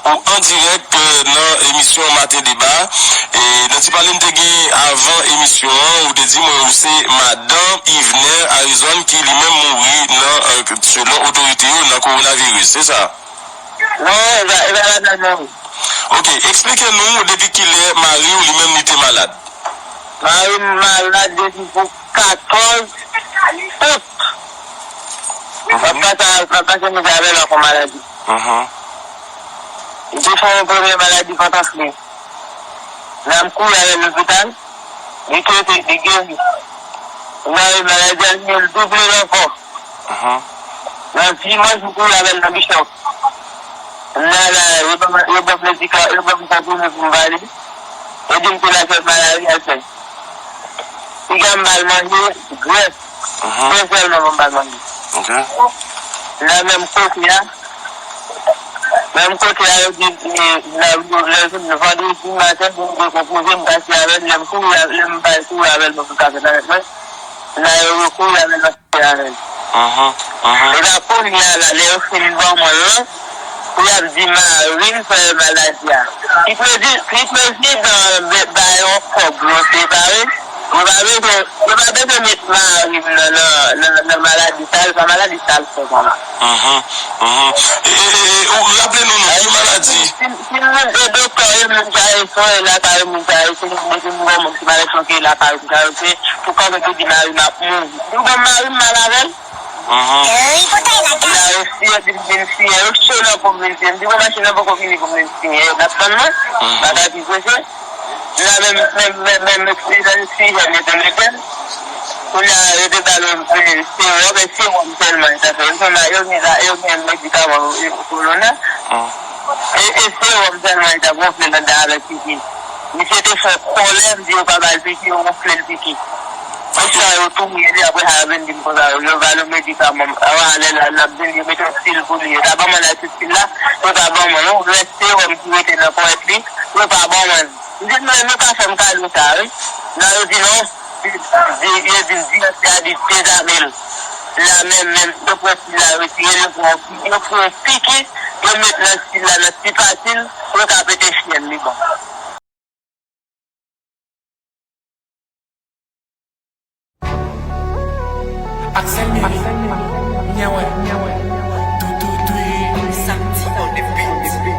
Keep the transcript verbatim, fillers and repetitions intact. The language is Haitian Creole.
Ou an dirèk, euh, nan emisyon Maten Deba. E nan ti pale n te gen avan emisyon an, ou te di mwen ou se madanm Yvener Arizòn ki li menm mouri nan, euh, selon otorite yo, nan kowonaviris, se sa? Non, e pa, e pa madanm mwen. Ok, eksplike nou depi kilè mari w li menm li te malad? Mari m malad depi pou katòz out. Mhm. M ap pase, m ap pase mizè avè l ak yon maladi. Mhm. Li te fè yon premye maladi vant anfle. Lè m kouri avè l lopital, li trete, li geri. Mari m maladi a vini, l double l ankò. Mhm. Nan dimanch, m kouri avè l nan Bishop. M nan la, yo ban m, yo ban m medika, yo ban m konprime pou m bale. Yo di m se lafyèv malari a l fè. Piga m ba l manje, grès. Mhm. Grès sèlman ban m ba l manje. Ok. Nan menm kote a, menm kote a, yo di, e, nan, lè, lè, vandredi maten, pou m dekonpoze, m pase avè l, lè m kouri, lè m bay kouri avè l, mwen pou kafe nan mwen. Nan yo, yo kouri avè l. Avè l. Mhm, mhm. E la kounye a la, lè yo fin ban mwen l lan, pou y ap di mari m fè maladi a. Ki prezi-, ki prezidan ba, ba yo kòb yo separe, yo pa bezwen, yo pa bezwen met mari m nan, nan, nan, nan maladi sa, se pa maladi sa l fè kòman. Mhm, mhm. E, e, e, e, ou raple nou non, ki maladi? Si, si m te doktè, yo menm sa yo sonnen lakay yo, moun sa yo, si m te moun ki malè chonke lakay yo, sa yo se pou kanpe pou di mari m ap mouri. Di w bon mari m mal avè l? Mhm. La yo siyen, di m vin siyen, yo cho nan pou m vin siyen. M di bon machin nan poko vini pou m vin siyen. N ap tann mwen, bagay pi prese. La menm, menm, menm, menm, menm, menm, menm, menm, menm, menm, kounye a, yo te ba nou, e, sewòm, e sewòm sèlman, sa fè. Yo gen, yo gen medikaman, e, kolona. E, e sewòm sèlman, li t ap wonfle anndan avèk pipi. Misye te fè kòlè, m di yo pa ba l piki, yo wonfle l piki. Konsa, yo touye li, apre sa, yo vin di m konsa, yo, yo ba l yon medikaman. Avan, lè la, l ap vin, yo mete yon stil pou li. Yo ta ban mwen la, ti stil la, yo pa ban mwen, non. Rès sewòm ki rete nan ponyèt li, yo pa ban mwen. M di, "Non, nou ka fè m kado sa, wi." Nan yo di non, di, di, yo di di, di, di dezame l. La menm, menm, yo pran stil la, retire l, yo pran, yo pran piki, yo met nan stil la, nan ti pati l, pou yo ka pete fyèl li bon. Axel Mimi, Nyawe, Toutoutwi, Samedi on the beat.